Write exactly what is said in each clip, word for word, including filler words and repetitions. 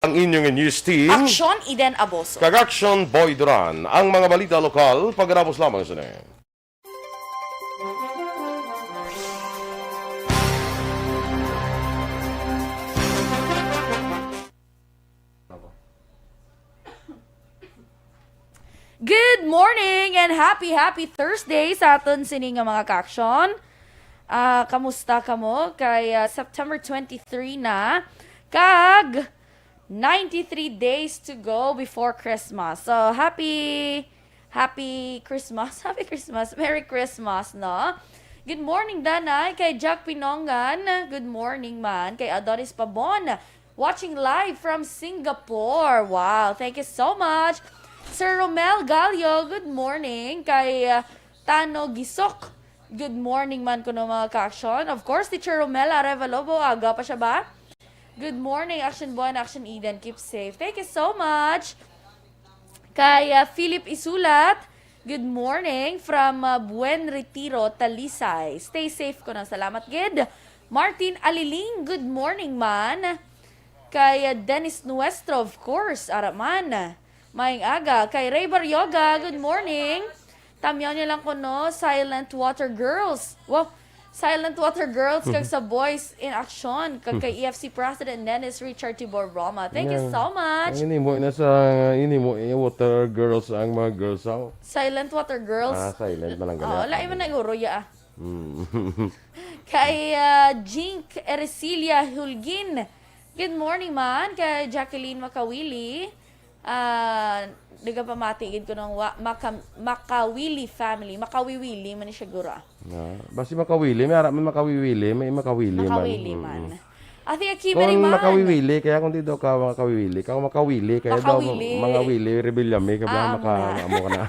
Ang inyong news team. Aksyon, Eden Aboso. Kag Aksyon, Boy Duran. Ang mga balita lokal, pagkatapos lamang sini. Good morning and happy, happy Thursday sa aton sini nga mga kaaksyon. Ah, kamusta kamo? Kay, ah, September twenty-three na, kag ninety-three days to go before Christmas. So, happy, happy Christmas. Happy Christmas. Merry Christmas, no? Good morning, Danay, kay Jack Pinongan. Good morning man kay Adonis Pabon. Watching live from Singapore. Wow, thank you so much. Sir Romel Gallo, good morning. Kay, uh, Tano Gisok, good morning man kuno, mga ka-action. Of course, Teacher Romel Arevalo, aga pa siya ba? Good morning, Action Boy and Action Eden. Keep safe. Thank you so much. Kay, uh, Philip Isulat, good morning from, uh, Buen Retiro, Talisay. Stay safe kuno. Salamat gid. Martin Aliling, good morning man. Kay, uh, Dennis Nuestro, of course, ara man. Maayong aga. Kay Ray Barrioga, good morning. Tamyaw niya lang kuno, Silent Water Girls. Wow, Silent Water Girls, kag sa Boys in Action, kag kay E F C President Dennis Richard Tibor Roma. Thank you so much. Ang ini mo na sa, ini mo, eh, Water Girls ang mga girls, oh. Silent Water Girls. Ah, silent na lang. Oo, gani. Lain man na guro, ya, ah. Mm. Kay, ah, Jink Ercilia Hulgin. Good morning man. Kay Jacqueline Makawili. Ah, nagapamati gid ko nang wa-, maka-, Makawili family. Makawiwili man ni siguro, ah. Ah, basi Makawili, may ara man Makawiwili, may Makawili man. Makawili man. Mm-mm. Ate Akimeri man. Kung Makawiwili, kaya kung di daw ka Makawiwili, ka Makawili, kaya daw Makawili. Mga wili, rebelya mi, kaya Ah, amo maka-, na. Amo ka na.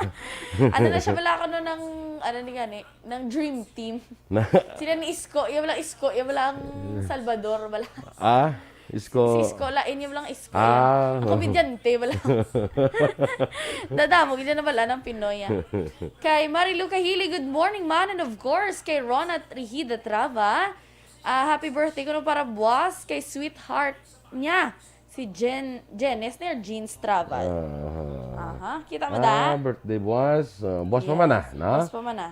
Ano na siya pala ako no, ng, ano ni gani, ng Dream Team. Na- Sila ni Isko, iya wala Isko, iya wala ang Salvador, wala. Ah, Isko. Si Isko, lain iya wala ang Isko. Ah. Ang komedyante, wala. Dadamo, gid na wala ng Pinoy, ah. Kay Marilu Kahili, good morning man. And of course, kay Rona Trihida Trava. Ah, happy birthday kuno para buwas kay sweetheart niya, si Jen, Janice ni Jeans Travel. Aha. Aha, kita mo da? Ah, birthday buwas. Ah, buwas pa man na, Yes, no? Buwas pa man na.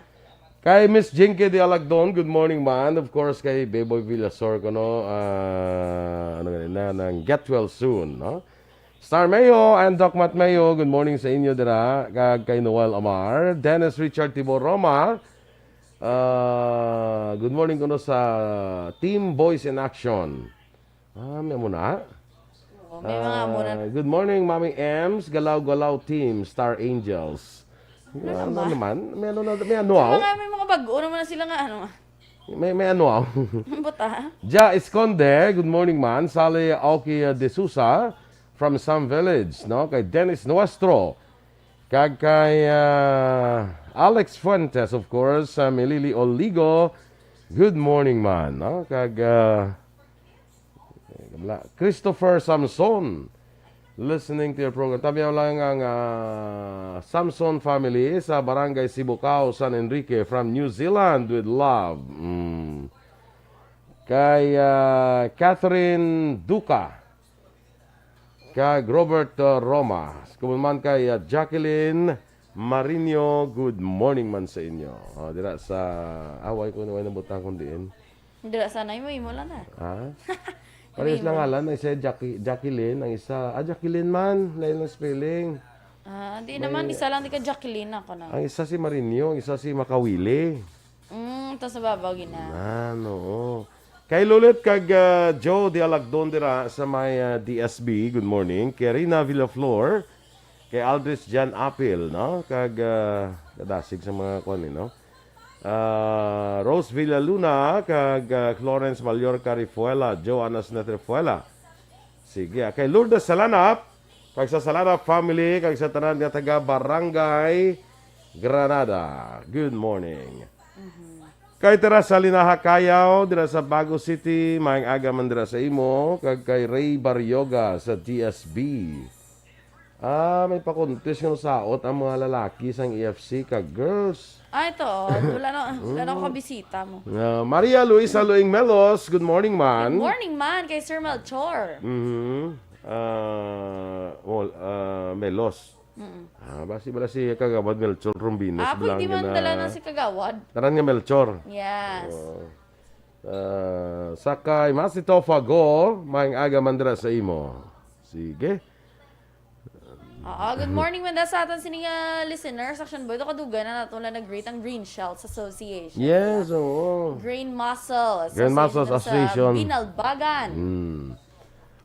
Kay Miss Jinky de Alagdon, good morning man. Of course, kay Beboy Villasor kuno, ah, ano gani na, ng get well soon, no? Star Mayo and Doc Matt Mayo, good morning sa inyo dira. Kag kay Noel Amar, Dennis Richard Tibor Roma, ah, good morning kuno sa Team Boys in Action. Ah, may amo na? Oo, may mga amo na. Ah, good morning, Mami Ems, Galaw-Galaw Team, Star Angels. Ano Ano naman? Naman? May ano na, may ano, May ah? mga, may mga bago naman na sila nga, ano, ah. May, may ano, ah? Buta. Ja Esconde, good morning man. Sally Aoki, uh, De Sousa from Sam Village, no? Kay Dennis Nuestro. Kag kay, uh, Alex Fuentes, of course, uh, Milili Oligo. Good morning man, no? Kag, uh, wala. Christopher Samson, listening to your program. Tabi lang ang, ah, Samson family sa Barangay Sibucao, San Enrique, from New Zealand with love. Mm. Kay, ah, Catherine Duca, kag Robert, ah, Roma. Kuman man kay, ah, Jacqueline Marino, good morning man sa inyo. Oh, dira sa, ah, way ko, way nabutang kung diin. Dira sa na, imo, imo lang na. Ha? Imo, Parehas lang imo. Ngalan, ang isa Jackie-, Jacqueline, ang isa, ah, Jacqueline man, lain lang spelling. Ah, di May naman, isa lang di ka Jacqueline ako na. Ang isa si Marinho, ang isa si Makawili. Mm, tas sa babaw, gina. Ano, oo. Kay Lulit kag, ah, Joe de Alagdon dira sa may, ah, D S B, good morning. Kay Rina Villaflor, kay Aldris Jan Apil, no? Kag, ah, kadasig sa mga kuwan, eh, no? Ah, Rose Villaluna, kag, ah, Florence Mallorca Refuela, Joanna Smith Refuela. Sige, ah, kay Lourdes Salanap, kag sa Salanap family, kag sa tanan nga taga Barangay Granada. Good morning. Mhm. Kay Teresa Linaha Cayaw, dira sa Bago City, maayong aga man dira sa imo, kag kay Ray Barrioga sa D S B. Ah, may pa-contest nga saot ang mga lalaki sang E F C ka girls. Ah, ito, oh. Wala na, wala na ako kabisita mo. Ah, Maria Luisa Luing Melos, good morning, man. Good morning, man, kay Sir Melchor. Mhm. ah, Mol-, ah, Melos. Mm-mm. Ah, basi bala si Kagawad Melchor Rombinos Ah, pwede bala man nga dala na si Kagawad. Tanan nga Melchor. Yes. Oo. Ah, Sakay Masito Fago, maayong aga man dira sa imo. Sige. Ah, good morning man da sa aton sini nga listener, Section Boy, to kadugan na nato lang nag-greet ang Green Shells Association. Yes, oo. Green Muscles Green Muscles Association, Association. Binalbagan. Hmm.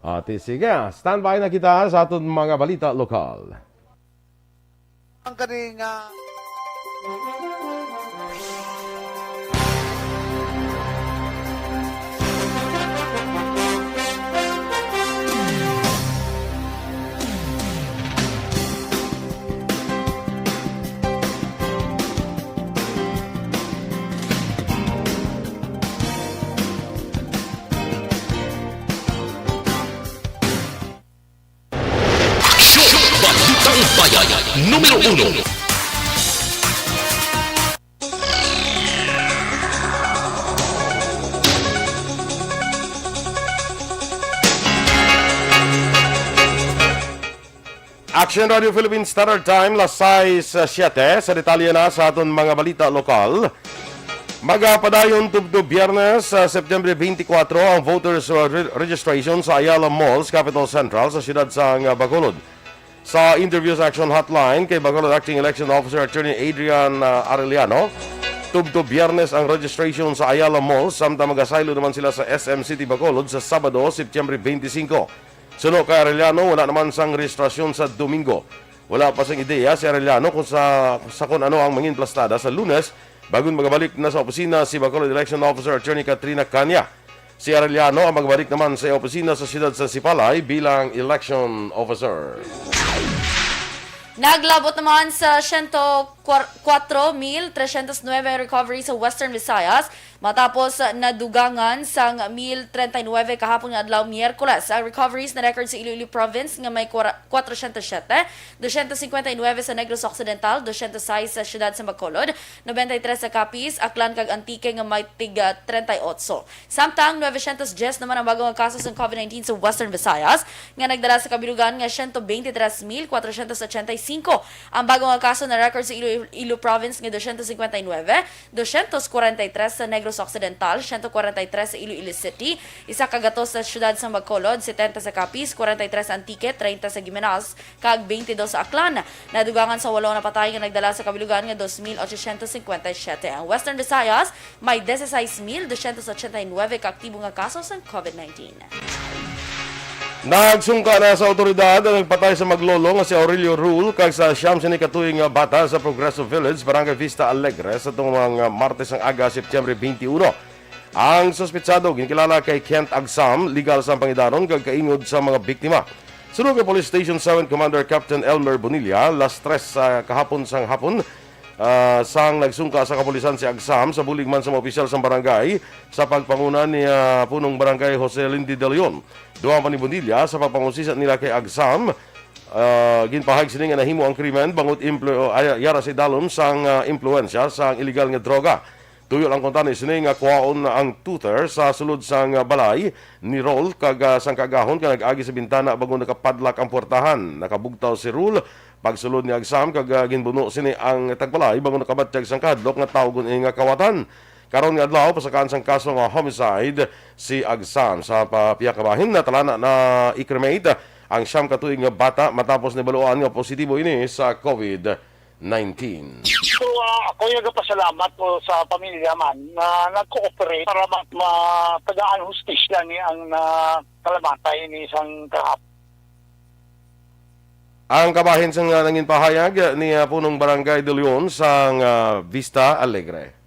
Ati, sige, standby na kita sa aton mga balita lokal. Ang kani nga Show Balitang Bayan, numero uno. Action Radio Philippine Standard Time, las sais siyete. Sa detalye na sa aton mga balita lokal, magapadayon tubtob Biyernes, sa September twenty-four, ang voters, uh, re-, registration sa Ayala Malls, Capital Central, sa siyudad sang, uh, Bacolod. Sa interview sa Action Hotline kay Bacolod Acting Election Officer Attorney Adrian, uh, Arellano, tubtob Biyernes ang registration sa Ayala Malls, samtang magasaylo naman sila sa S M City Bacolod sa Sabado, September twenty-five. Suno kay Arellano, wala naman sang rehistrasyon sa Domingo. Wala pa sing ideya si Arellano kung sa, sa kung ano ang mangin plastada sa Lunes, bagon magabalik na sa opisina si Bacolod Election Officer Attorney Katrina Canya. Si Arellano ang magbalik naman sa opisina sa siyudad sa Sipalay bilang election officer. Naglabot naman sa siyento kuwatro mil tresyentos nuebe ang recovery sa Western Visayas matapos nadugangan sang mil treinta y nueve kahapon nga adlaw, Miyerkules. Ang recoveries na record sa Iloilo Province nga may kwara-, kwatrosyentos siyete, dosyentos cincuenta y nueve sa Negros Occidental, dosyentos sais sa siyudad sa Bacolod, noventa y tres sa Capiz, Aklan kag Antique nga may tig, ah, treinta y ocho. Samtang novecientos diez naman ang bago nga kaso sang COVID nineteen sa Western Visayas, nga nagdala sa kabilugan nga siyento beintitres mil kwatrosyentos ochenta y singko. Ang bago nga kaso na record sa Iloilo Province nga dosyentos cincuenta y nuebe, dosyentos kwarenta y tres sa Negros Occidental, siyento kwarenta y tres sa Iloilo City, isa ka gatos sa siyudad sa Bacolod, setenta sa Capiz, kwarenta y tres sa Antique, treinta sa Guimaras, kag twenty-two sa Aklan. Nadugangan sa walo nga patay nga nagdala sa kabilugan nga dos mil ochocientos cincuenta y siete. Ang Western Visayas may dieciséis mil doscientos ochenta y nueve ka aktibo nga kaso sang COVID nineteen. Nagsungka na sa awtoridad ang nagpatay sa maglolo nga si Aurelio Rule kag sa siyam sini ka tuig nga bata sa Progreso Village, Barangay Vista Alegre, sa tumang Martes ang aga, September twenty-one. Ang suspetsado ginkilala kay Kent Agsam, legal sang pangidaron kag kaingod sa mga biktima. Suno kay Police Station seven Commander Captain Elmer Bonilla, las tres sa kahapon sang hapon, ah, sang nagsungka sa kapulisan si Agsam sa bulig man sa mga opisyal sang barangay sa pagpanguna ni, ah, Punong Barangay Jose Lindy De Leon. Dugang pa ni Bonilla sa pagpangusisa nila kay Agsam, ah, ginpahayag sini nga nahimo ang krimen bangod implu-, ah, yara sa idalom sang, ah, impluwensya sang iligal nga droga. Tuyo lang kuntani sini nga kuhaon na ang tutor sa sulod sang balay ni Rol kag, ah, sang kaagahon nga nag-agi sa bintana bangod nakapadlak ang puwertahan. Nakabugtaw si Rol pagsulod ni Agsam kag, ah, ginbuno sini ang tagbalay bangod nakabatyag sang kahadlok nga tawgon ini nga kawatan. Karon nga adlaw, pasakaan sang kaso nga homicide si Agsam. Sa pa-, pihak nga bahin, natalana na i-cremate ang siyam ka tuig nga bata matapos nabaluan nga positibo ini sa COVID nineteen. So, ah, ako yung nagpasalamat ko sa pamilya man na nag-cooperate para ma-, matagaan hustisya ni ang na kalamatay ni isang kahap. Ang kabahin sang, ah, nangin pahayag ni, ah, Punong Barangay De Leon sang, ah, Vista Alegre.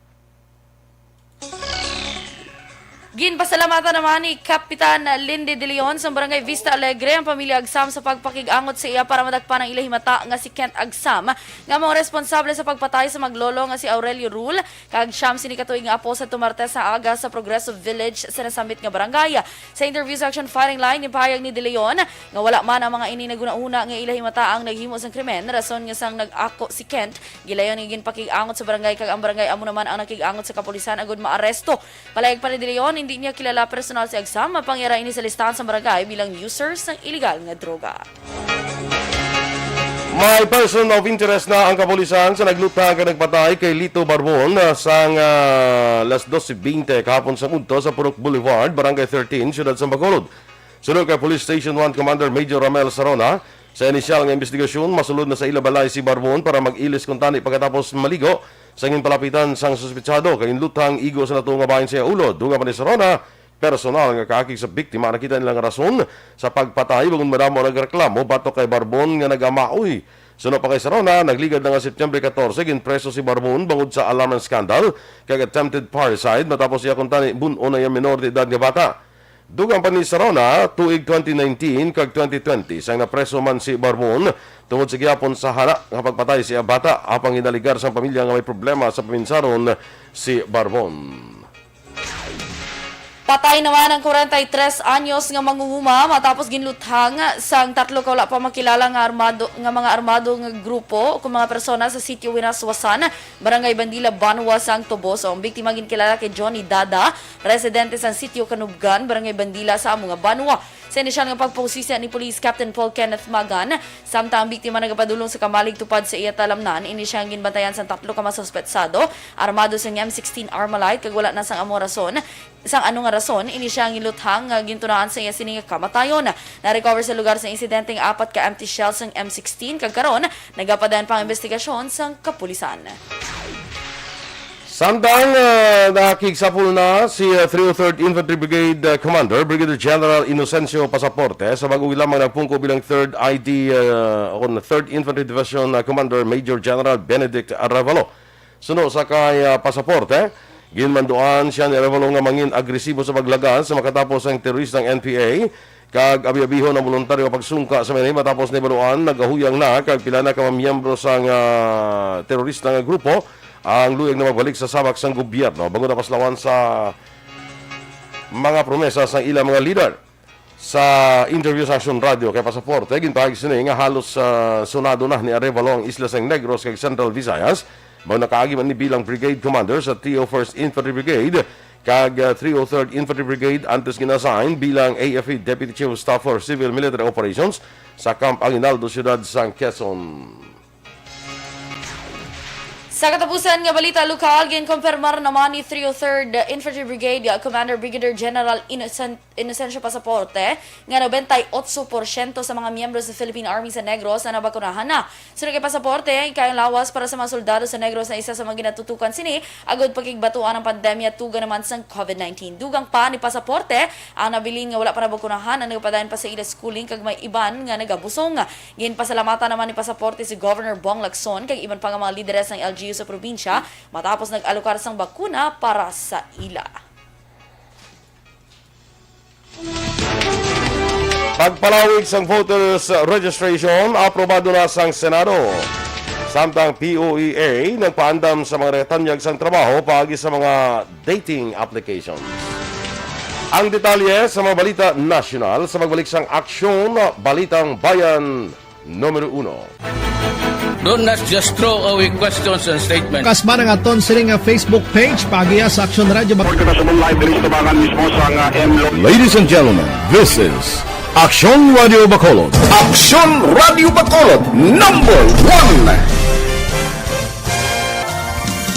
Ginpasalamatan naman ni Kapitan Lindy De Leon sa Barangay Vista Alegre ang pamilya Agsam sa pagpakig-angot sa iya para madakpan ang ila himata nga si Kent Agsam nga mao responsable sa pagpatay sa maglolo nga si Aurelio Rule kag siyam sini ka tuig nga apo sa Tumartes sa aga sa Progreso Village sa nasambit nga barangay. Sa interview sa Action Firing Line, ipahayag ni De Leon nga wala man ang mga ini naghunahuna nga ila himata ang naghimo sang krimen, rason nga sang nag-ako si Kent, gilayon nga ginpakig-angot sa barangay kag ang barangay amo naman ang nakig-angot sa kapulisan agud maaresto. Palayag pa ni De Leon, Hindi niya kilala personal si Agsam, mapangyara ini sa listahan sa barangay bilang user sang iligal nga droga. May person of interest na ang kapulisan sa nagluta nga nagpatay kay Lito Barbon, ah, sang, ah, alas doce veinte kahapon sang udto sa Purok Boulevard, Barangay thirteen, Siyudad sa Bacolod. Suno kay Police Station one Commander Major Ramel Sarona, sa inisyal nga investigasyon, masulod na sa ila balay si Barbon para mag-ilis kuntani pagkatapos maligo sa ginpalapitan sang suspetsado kay ginluthang igo sa natuo nga bahin sa iya ulo. Dugang pa ni Sarona, personal nga kaakig sa biktima, nakita nila nga rason sa pagpatay, bangod madamo ang nagreklamo batok kay Barbon nga nagamaoy. Suno pa kay Sarona, nagligad na nga September catorce, ginpreso si Barbon bangod sa alarm and scandal kag attempted parricide matapos iya kuntani bun-on na iya minor de edad nga bata. Dugang pa ni Sarona, tuig twenty nineteen kag twenty twenty, sang napreso man si Barbon tungod sa gihapon sa hala nga pagpatay sa iya bata, apang ginaligar sang pamilya nga may problema sa paminsaron si Barbon. Patay naman ang kwarenta y tres anyos nga manguhuma matapos ginluthang sang tatlo ka wala pa makilala nga armado, nga mga armado nga grupo o kung mga persona sa sitio Winaswasan, Barangay Bandila, Banwa sang Toboso. Ang biktima ginkilala kay Johnny Dada, residente sang sitio Kanubgan, Barangay Bandila sa amo nga banwa. Sa inisyal nga pagpusisa ni Police Captain Paul Kenneth Magan, samtang ang biktima nagapadulong sa kamalig tupad sa iya talamnan, ini siya ang ginbantayan sang tatlo ka masuspetsado, armado sang M sixteen Armalite, kag wala na sang amo rason, sang ano nga rason, ini siya ang ginluthang nga gintunaan sa iya sini nga kamatayon. Na-recover sa lugar sa insidente ang apat ka empty shells sang M sixteen, kag karon nagapadayon pa ang investigasyon sang kapulisan. Samtang, ah, nakigsapol na si, ah, three oh third Infantry Brigade, ah, Commander Brigadier General Inocencio Pasaporte sa bag-o lamang nagpungko bilang third I D, ah, o third Infantry Division, ah, Commander Major General Benedict Arevalo. Suno sa kay, ah, Pasaporte, ginmanduan siya ni Arevalo nga mangin agresibo sa paglagas sa makatapos ang teroristang N P A, kag abi-abihon ang boluntaryo nga pagsungka sa mga ini matapos nahibaluan nagahuyang na kag pila na ka mga miyembro sang, ah, terorista nga grupo ang luyag na magbalik sa sabak sang gobyerno bangod napaslawan sa mga promesa sang ilang mga lider. Sa interview sa Aksyon Radio kay Pasaporte, ginpahayag sini nga halos, ah, sunado na ni Arevalo ang isla sang Negros kag Central Visayas, bang nakaagi man ni bilang Brigade Commander sa three oh first Infantry Brigade kag, ah, three oh third Infantry Brigade antes gin-assign bilang A F P Deputy Chief of Staff for Civil Military Operations sa Camp Aguinaldo, siyudad sang Quezon. Sa katapusan nga balita lokal, ginkumpirmar naman ni three oh third Infantry Brigade Commander Brigadier General Innocent, Inocencio Pasaporte nga nobenta y otso porsyento sa mga miyembro sa Philippine Army sa Negros ang nabakunahan na. Suno kay Pasaporte, ang kayang lawas para sa mga soldado sa Negros na isa sa mga ginatutukan sini agud pakigbatuan ang pandemya tuga naman sang COVID nineteen. Dugang pa ni Pasaporte, ang nabilin nga wala pa nabakunahan ang nagapadayon pa sa ila schooling kag may iban nga nagabusong. Ginpasalamatan naman ni Pasaporte si Governor Bong Lacson kag iban pa nga mga lideres sang L G U sa probinsya matapos nag-alokar sang bakuna para sa ila. Pagpalawig sang voters registration, aprobado na sang Senado. Samtang P O E A nagpaandam sa mga nagatanyag sang trabaho paagi sa mga dating applications. Ang detalye sa mga balita nasyonal sa pagbalik sang Aksyon Balitang Bayan numero uno. Don't just throw away questions and statements. Kasma ang aton sini nga Facebook page, pagiya sa Aksyon Radio Bacolod. Report na sa live diri sa tabangan mismo sa nga M Lo- Ladies and gentlemen, this is Aksyon Radio Bacolod. Aksyon Radio Bacolod, number one.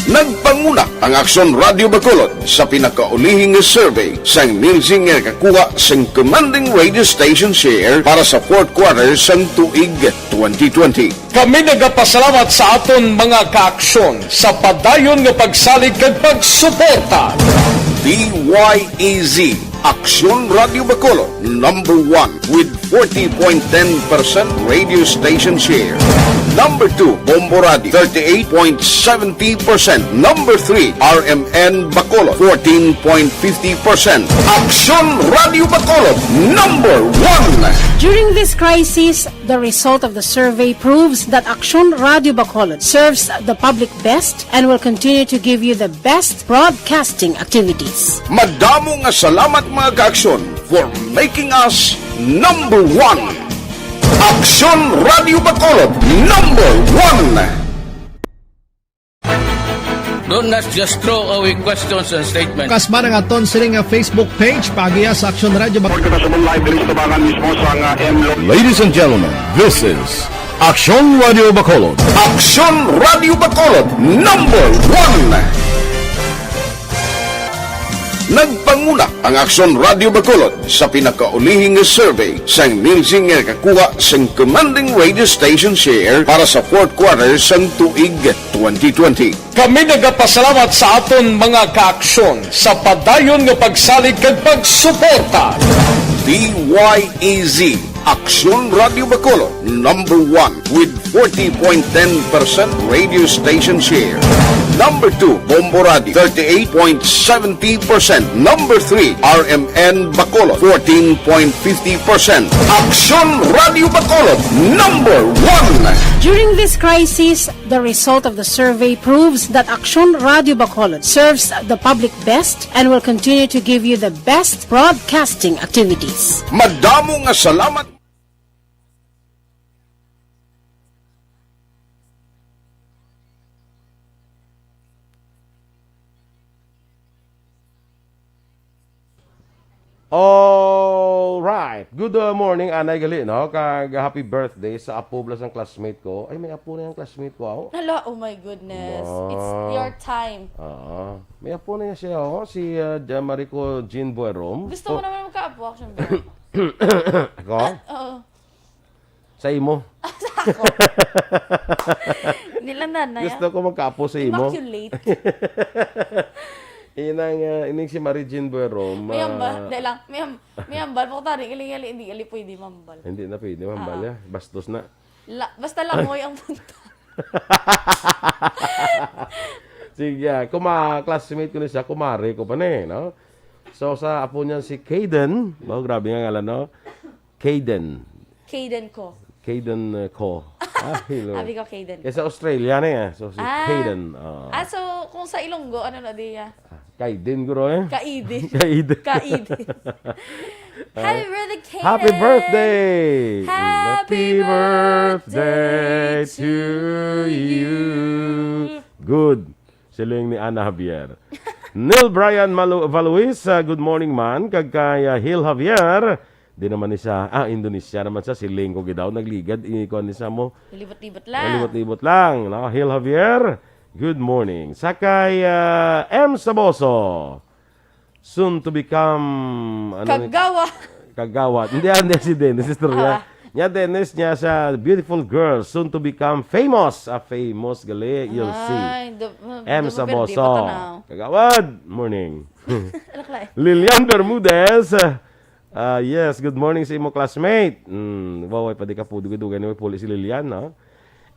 Nagpanguna ang Aksyon Radio Bacolod sa pinakaulihi nga survey sang Nielsen nga nakakuha sang commanding radio station share para sa fourth quarter sang tuig twenty twenty. Kami nagapasalamat sa aton mga kaaksyon sa padayon nga pagsalig kag pagsuporta. D Y E Z, Aksyon Radio Bacolod, number one with forty point ten percent radio station share. Number two, Bombo Radio, thirty-eight point seventy percent. Number three, R M N Bacolod, fourteen point fifty percent. Aksyon Radio Bacolod, number one. During this crisis, the result of the survey proves that Aksyon Radio Bacolod serves the public best and will continue to give you the best broadcasting activities. Madamo nga salamat, mga kaaksyon, for making us number one. Aksyon Radio Bacolod, number one. Don't not just throw away questions and statements. Kasma ang aton sini nga Facebook page, paagiha sa Aksyon Radio Bacolod. Report na sa live diri sa tabangan mismo sa nga M Lo- Ladies and gentlemen, this is Aksyon Radio Bacolod. Aksyon Radio Bacolod, number one. Nagpanguna ang Aksyon Radio Bacolod sa pinakaulihing nga survey sang Nielsen nga nakakuha sang commanding radio station share para sa fourth quarter sang tuig twenty twenty. Kami nagapasalamat sa aton mga kaaksyon sa padayon nga pagsalig kag pagsuporta. D Y E Z, Aksyon Radio Bacolod, number one with forty point ten percent radio station share. Number two, Bombo Radio, thirty-eight point seventy percent. Number three, R M N Bacolod, fourteen point fifty percent. Aksyon Radio Bacolod, number one. During this crisis, the result of the survey proves that Aksyon Radio Bacolod serves the public best and will continue to give you the best broadcasting activities. Madamo nga salamat. All right. Good, uh, morning, anay gali, no? Kag happy birthday sa apo bala sang classmate ko. Ay, may apo na yung classmate ko, aw. Hala, oh my goodness. It's your time. Oo. May apo na niya siya, oh. Si, uh, Ja-, Marico Jean Buerom. Gusto mo naman magkaapo, Action Bear? Ako? Oo. Sa imo. Sa ako. Nila nanay, ah. Gusto ko magkaapo sa imo. Immaculate. Inang, ah, ining si Marie Jean Buerom, may hambal, ah, dahil lang, may ham-, may hambal po tayo, gali, gali, hindi, gali pwede mambal. Hindi na pwede mambal, ah, ya. Bastos na. La-, basta langoy ang punto. Sige, ah, kuma-, classmate ko ni siya, kumare ko pa ni, no? So, sa apo niya si Kaden, oh, grabe nga ngalan, no? Kaden. Kaden ko. Kaden, uh, ko. Ah, hello. Abi ko Kaden ko. Kaya sa Australia na, eh. So, si Kaden, oh. Ah, so, kung sa Ilonggo, ano na di, ah? Ah, Kaiden, guro, eh. Kaiden. Kaiden. Kaiden. Ah, happy birthday, Kaden! Happy birthday! Happy birthday to you. Good. Siling ni Ana Javier. Neil Brian Malu-, Valuis, ah, good morning, man. Kag kay, ah, Hil Javier, di naman ni sa, ah, Indonesia naman sa siling ko gidaw. Nagligad, ikuan ni sa mo. Libot-libot lang. Libot-libot lang, no? Hil Javier, good morning. Sa kay, ah, M Saboso, soon to become, ano ni? Kagawa. Kagawad. Hindi, hindi si Dennis, istorya. Ah. Nya, Dennis, nya sa beautiful girl, soon to become famous. Ah, famous, gali, you'll see. Ay, du-, M du-, Saboso. Kagawad, morning. Alaklay. Lilian Bermudez, ah, yes, good morning sa imo classmate. Hmm, waway pa di ka po, dugay-dugay na may puli si Lilian, no?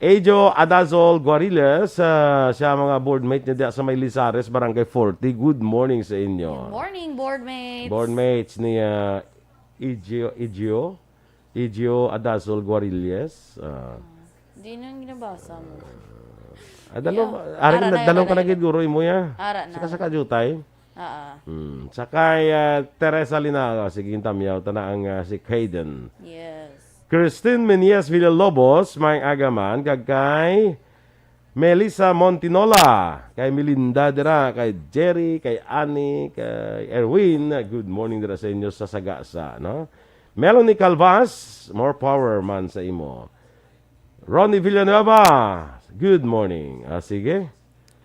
Ejo Adazol Guariles, ah, siya mga boardmate niya diya sa may Lizares, Barangay forty. Good morning sa inyo. Good morning, boardmates. Boardmates ni, ah, Ejo, Ejo, Ejo Adazol Guariles. Ah. Ah, di na yung ginabasa mo. Ah, dalom, yeah. Ari na, dalom ka na gid, guro, imo ya. Ara na. Saka, saka jutay. Ah, ah. Hmm. Sa kay, ah, Teresa Linaga, sige, tamyaw, tana ang, ah, si Kaden. Yes. Christine Meneses Villalobos, may agaman, kag kay Melissa Montinola, kay Melinda dira, kay Jerry, kay Annie, kay Erwin. Good morning dira sa inyo sa Sagasa, no? Melanie Calvas, more power man sa imo. Ronnie Villanueva, good morning. Ah, sige.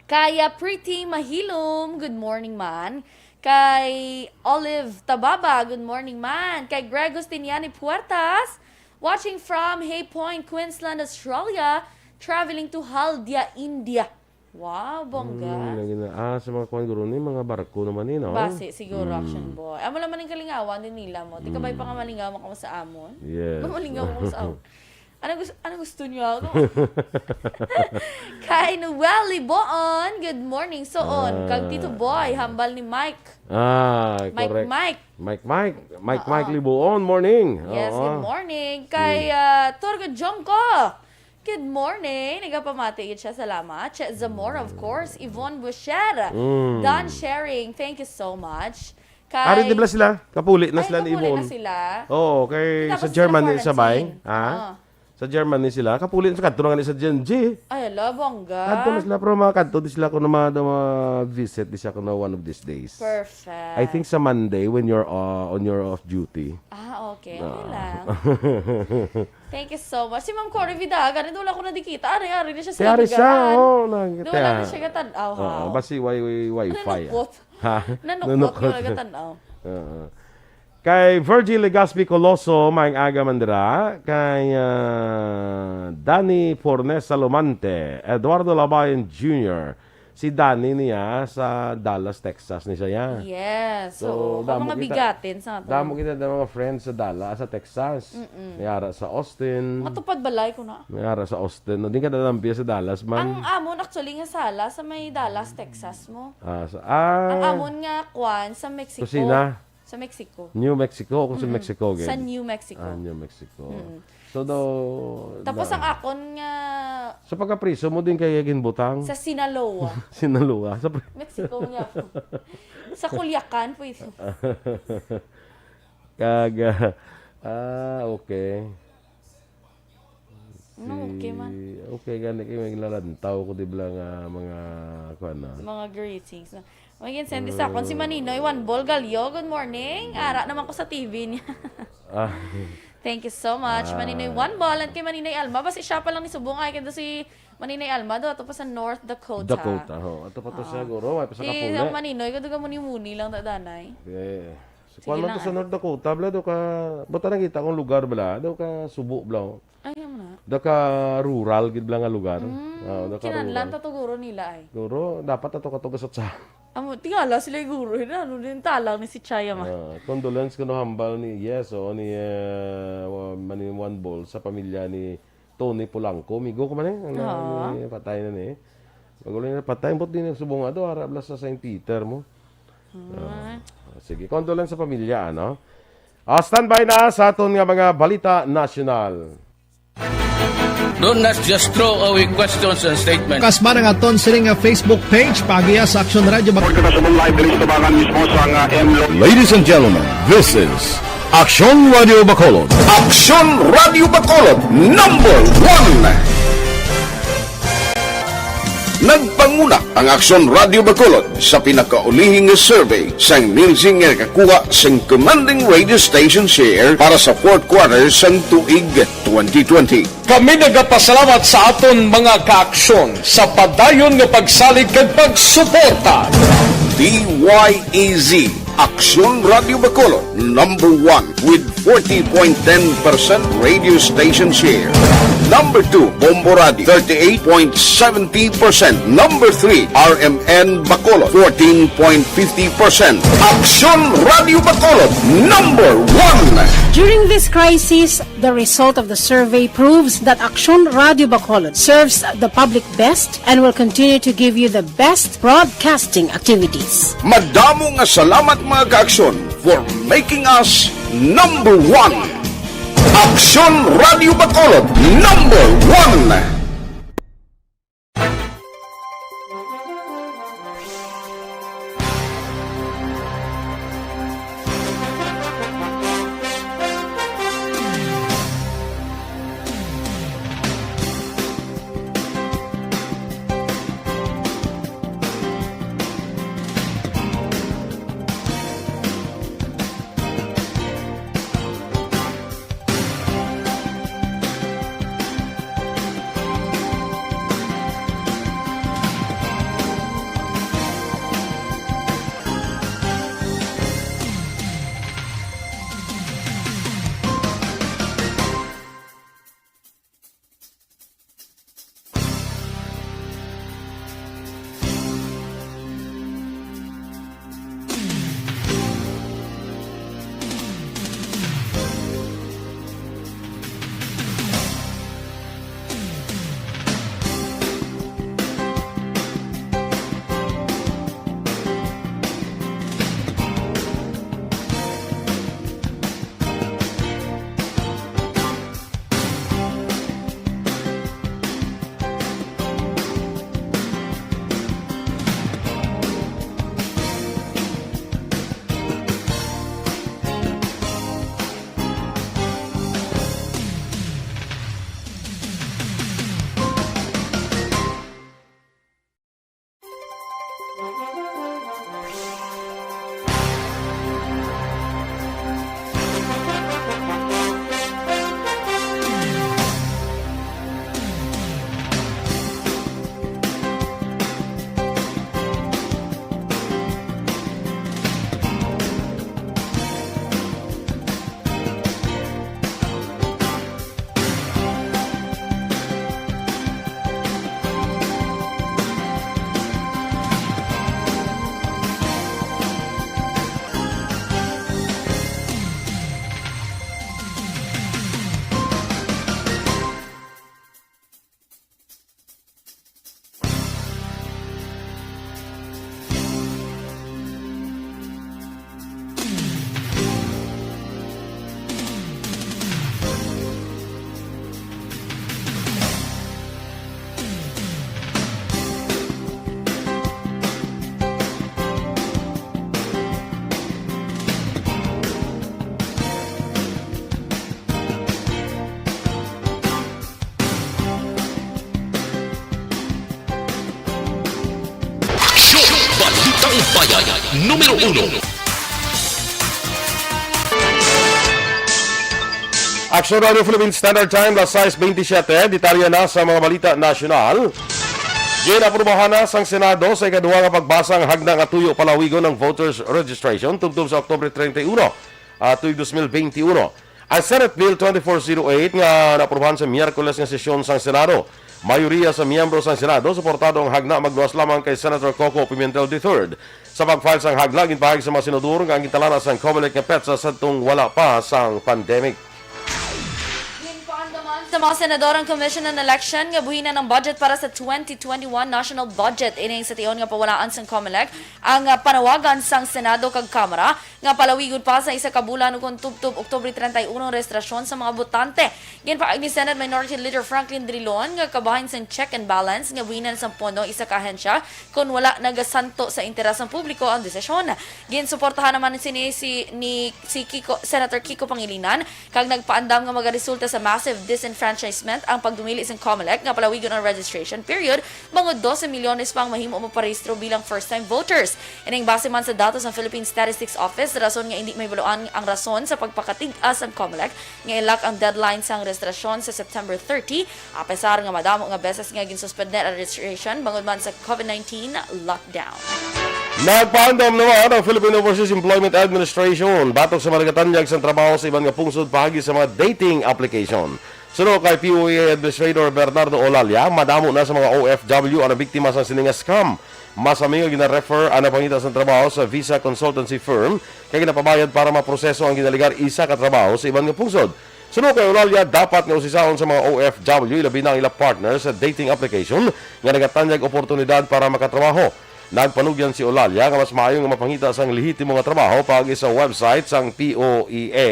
Kaya Pretty Mahilom, good morning, man. Kay Olive Tababa, good morning, man. Kay Greg Justiniani Puertas, watching from Hay Point, Queensland, Australia, traveling to Haldia, India. Wow, bongga. Hmm, lagi na. Ah, sa mga kuwan, guro, ni mga barko naman ni, no? Basi, siguro, hmm, Action Boy. Amo naman ang kalingawan din nila mo. Di ka ba, hmm, pa nga malingaw mo ka mo sa amon? Yes. Malingaw mo sa amon. Ano gusto, ano gusto niyo ako? Kay Noel Liboon, good morning, Soon. Ah. Kag Tito Boy, hambal ni Mike. Ah, Mike, correct. Mike. Mike, Mike. Mike, oo. Mike Liboon, morning. Yes, oo, good morning. Kay, hmm, ah, Torgo Jongko, good morning. Nagapamati gid siya. Salamat. Che Zamora, of course. Yvonne Bucher. Mm. Don Sharing, thank you so much. Kay, ari, di ba sila? Kapuli na sila ni Yvonne. Ay, kapuli na sila. Oo, kay sa German sa bay. Tapos sila quarantine. Ha? Oo. Sa Germany sila, kapuli sa kadto na nga ni sa Gen Z. Ay, ala, bongga. Kadto na sila, pero mga kadto di sila kuno ma-, ma-visit di sila kuno one of these days. Perfect. I think sa Monday when you're, uh, on your off duty. Ah, okay. Okay Ah. lang. Thank you so much. Si Ma'am Cory Vidaga, rin wala ko na dikita. Ari-ari na siya sa Kaya rin siya, lugaran. Oh, nakita. Doon lang na siya gatanaw, Oo, haw. Basi wi-, wi-, wifi, ah. Nanukot. Ha? Nanukot Nanukot. Yung nagatanaw. Oo. Kay Virgie Legaspi Coloso, maayong aga man dira. Kay, ah, Danny Fornes Salomante, Eduardo Labayan Junior. Si Danny niya sa Dallas, Texas ni siya. Yes. So, So, damo mga kita, bigatin sa ato. Damo kita ng mga friends sa Dallas, sa Texas. Mm-mm. May ara sa Austin. Matupad balay ko na. May ara sa Austin. No, di ka dadampi sa Dallas, man. Ang amon actually nga sala sa may Dallas, Texas mo. Ah, sa, ah. Ang amon nga kwan sa Mexico. Kusina. Sa Mexico. New Mexico o sa Mm-mm. Mexico, Sa gid? New Mexico. Ah, New Mexico. Mm-mm. So, daw, Tapos daw ang akon nga sa pagkapriso mo din kaya ginbutang? Sa Sinaloa. Sinaloa. Sa pri- Mexico niya. Sa Culiacan, pwede. Kag, ah, ah, okay. No, okay man. Si, okay, gani kayo, may lalantaw ko, di ba, nga mga, kuwan na. Mga greetings, no? May ginsend sa akon si Maninoy One Ball Galio. Good morning. Ara naman ko sa T V niya. Ah. Thank you so much, Ah. Maninoy One Ball. And kay Maninoy Alma, basi siya pa lang ni subong ay kay si Maninoy Alma do, ato pa sa North Dakota. Dakota, ho. Ato pa to sa Oo. Guro, ay pa sa Di, Kapule. Ang Maninoy, ko duga muni-muni lang, dadanay. Eh, Sige kuwan man to lang, sa ah. North Dakota, bla, do ka, bata nakita kong lugar, bla, do ka subo, bla. Ay, ano na? Do ka rural, gid, bla, nga lugar. Mm, Oo, do ka kinahanglan rural. To, to guro nila, ay. Guro, dapat ato ka tugas at sa Amo, tingala sila yung guro, yun, ano, din talang ni si Chaya, ma. Ah, condolence kuno hambal ni, yes, oo, ni, eh, wa-, Maninoy One Ball sa pamilya ni Tony Polanco. Migo ko man, eh. Ano, Oo. ni, patay na ni. Magulo na patay, but di na subong ato, ara bla sa Saint Peter mo. Ah. Ah, sige, condolence sa pamilya, ano? Ah, standby na sa aton nga mga balita nasyonal. Do not just throw away questions and statements. Kasma nga aton sini nga Facebook page, pagiya sa Aksyon Radio Bac- Report ka sa live diri sa tabangan mismo sa nga M Lo- Ladies and gentlemen, this is Aksyon Radio Bacolod. Aksyon Radio Bacolod, number one. Nagpanguna ang Aksyon Radio Bacolod sa pinakaulihing nga survey sang Nielsen nga nakakuha sang commanding radio station share para sa fourth quarter sang tuig twenty twenty. Kami nagapasalamat sa aton mga kaaksyon sa padayon nga pagsalig kag pagsuporta. D Y E Z, Aksyon Radio Bacolod, number one with forty point ten percent radio station share. Number two, Bombo Radio, thirty-eight point seventy percent. Number three, R M N Bacolod, fourteen point fifty percent. Aksyon Radio Bacolod, number one. During this crisis, the result of the survey proves that Aksyon Radio Bacolod serves the public best and will continue to give you the best broadcasting activities. Madamo nga salamat, mga kaaksyon, for making us number one. Aksyon Radio Bacolod, number one. Taumbayan numero uno. Action Radio Philippine Standard Time, las sais bentisiete. Detalye na sa mga balita nasyonal. Ginaprubahan na sang Senado sa ikaduha nga pagbasa ang hagna nga tuyo palawigon ang voters registration tubtob sa Oktubre treinta y uno, ah, tuig dos mil beinti uno. Ang Senate Bill twenty-four zero eight nga naaprubahan sa Miyerkules nga sesyon sang Senado. Mayoriya sa miyembro sang Senado suportado ang hagna, magluwas lamang kay Senator Coco Pimentel the third. Sa pag-file sang hagna, ginpahayag sa mga senador nga ang gintalana sang Comelec nga petsa sadtong wala pa sang pandemic. Ginpaandaman sa mga senador ang Commission on Election nga buhinan ang budget para sa twenty twenty-one national budget. Ining sa tion nga pawalaan sang Comelec ang, ah, panawagan sang Senado kag Kamara nga palawigon pa sa isa ka bulan ukon tubtob Oktubre treinta y uno ang rehistrasyon sa mga botante. Ginpahayag ni Senate Minority Leader Franklin Drilon nga kabahin sang check and balance nga buhinan sang pondo ang isa ka ahensya kon wala nagasanto sa interes sang publiko ang desisyon. Ginsuportahan naman sini si, ni, si Kiko, Senator Kiko Pangilinan, kag nagpaandam nga magaresulta sa massive disenfranchisement ang pagdumili sang Comelec nga palawigon ang registration period, bangod dose milyones pa ang mahimo maparehistro bilang first-time voters. Ining base man sa datos sang Philippine Statistics Office, rason nga indi mahibaluan ang rason sa pagpakatig-a sang Comelec nga i-lock ang deadline sang rehistrasyon sa September thirty, apesar nga madamo nga beses nga ginsuspender ang registration bangod man sa COVID nineteen lockdown. Nagpaandam naman ang Philippine Overseas Employment Administration batok sa mga nagatanyag sang trabaho sa iban nga pungsod paagi sa mga dating application. Suno kay P O E A Administrator Bernardo Olalia, madamo na sa mga O F W ang nabiktima sang sini nga scam. Mas kami nga gina-refer ang nagpangita sang trabaho sa visa consultancy firm kay ginapabayad para maproseso ang ginaligar isa ka trabaho sa iban nga pungsod. Suno kay Olalia, dapat nga usisaon sa mga O F W, ilabi na ang ila partner sa dating application nga nagatanyag oportunidad para makatrabaho. Nagpanugyan si Olalia nga mas maayo nga mapangita sang lehitimo nga trabaho paagi sa website sang P O E A.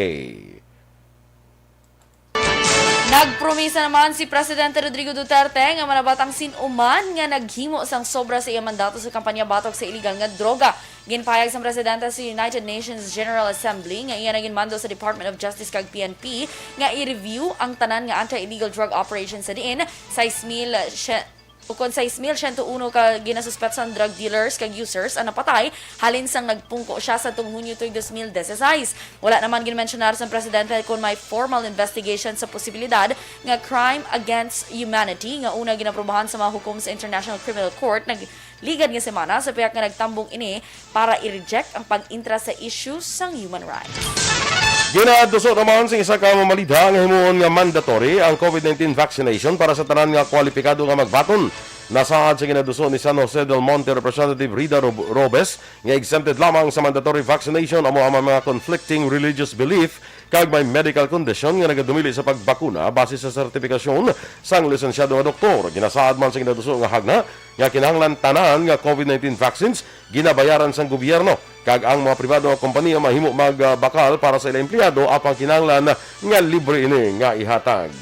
Nagpromisa naman si Presidente Rodrigo Duterte nga manabat ang sin-o man nga naghimo sang sobra sa iya mandato sa kampanya batok sa iligal nga droga. Ginpahayag sang presidente sa United Nations General Assembly nga iya na ginmando sa Department of Justice kag P N P nga i-review ang tanan nga anti-illegal drug operation sa diin sais mil ukon sais mil siyento uno ka ginasuspetsan drug dealers kag users ang napatay halin sang nagpungko sia sadtong Hunyo tuig dos mil dieciséis. Wala naman ginmensyonar sang presidente kon may formal investigation sa posibilidad nga crime against humanity nga una ginaprubahan sa mga hukom sa International Criminal Court nagligad nga semana, sa pihak nga nagtambong ini para i-reject ang pag-intra sa issues sang human rights. Ginaduso naman sing isa ka mamalidha nga himuon nga mandatory ang COVID nineteen vaccination para sa tanan nga kwalipikado nga magbaton. Nasaad sa ginaduso ni San Jose del Monte Representative Rida Rob-, Robes nga exempted lamang sa mandatory vaccination amo ang mga conflicting religious belief kag may medical condition nga nagadumili sa pagbakuna base sa sertipikasyon sang lisensyado nga doktor. Ginasaad man sa ginaduso nga hagna nga kinahanglan tanan nga COVID nineteen vaccines ginabayaran sang gobyerno, kag ang mga pribado nga kompanya mahimo magbakal para sa ila empleyado, apang kinahanglan nga libre ini nga ihatag.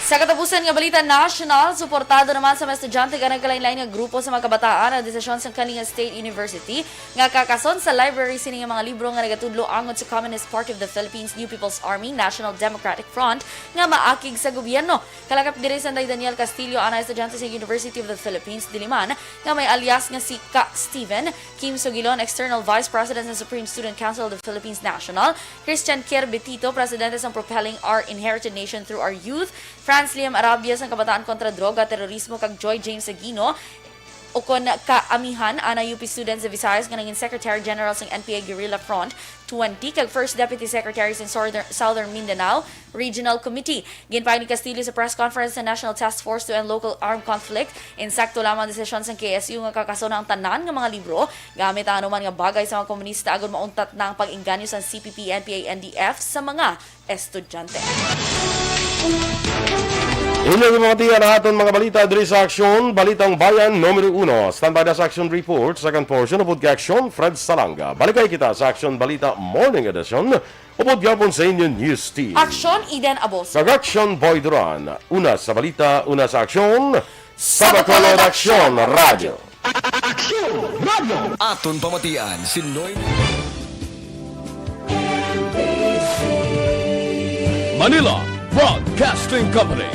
Sa katapusan nga balita nasyonal, suportado naman sa mga estudyante kag nagkalainlain nga grupo sa mga kabataan ang desisyon sang Kalinga State University nga kakason sa library sini nga mga libro nga nagatudlo angot sa Communist Party of the Philippines, New People's Army, National Democratic Front nga maakig sa gobyerno. Kalakip diri sanday Daniel Castillo, anay estudyante sa University of the Philippines, Diliman, nga may alias nga si Ka Steven, Kim Sugilon, external vice president sa Supreme Student Council of the Philippines National, Christian Kier Betito, presidente sang Propelling Our Inherited Nation Through Our Youth, Franz Liam Arabia sang Kabataan Kontra Droga, Terorismo, kag Joy James Aquino, ukon kaamihan, anay U P student sa Visayas nga nangin Secretary General sang N P A Guerrilla Front twenty kag First Deputy Secretary sang Southern, Southern Mindanao Regional Committee. Ginpahayag ni Castillo sa press conference sa National Task Force to End Local Armed Conflict, insakto lamang ang desisyon sang K S U nga kakasona ang tanan nga mga libro gamit ang anuman nga bagay sa mga komunista agod mauntat na ang pag-engganyo sang C P P, N P A, N D F sa mga estudyante. Inyo ginpamatian ang aton mga balita diri sa Aksyon, Balitang Bayan numero uno. Standby na sa Aksyon Report, second portion, upod kay Aksyon Fred Salanga. Balikay kita sa Aksyon Balita Morning Edition, upod gyapon sa inyo news team. Aksyon Eden Aboso. Kag Aksyon Boy Duran. Una sa balita, una sa aksyon, sa Bacolod Aksyon Radyo. Aksyon Radyo. Aton pamatian si Noy. Manila Broadcasting Company.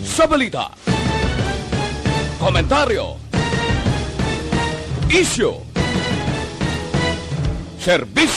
Sa balita, komentaryo, isyu, Serbisyo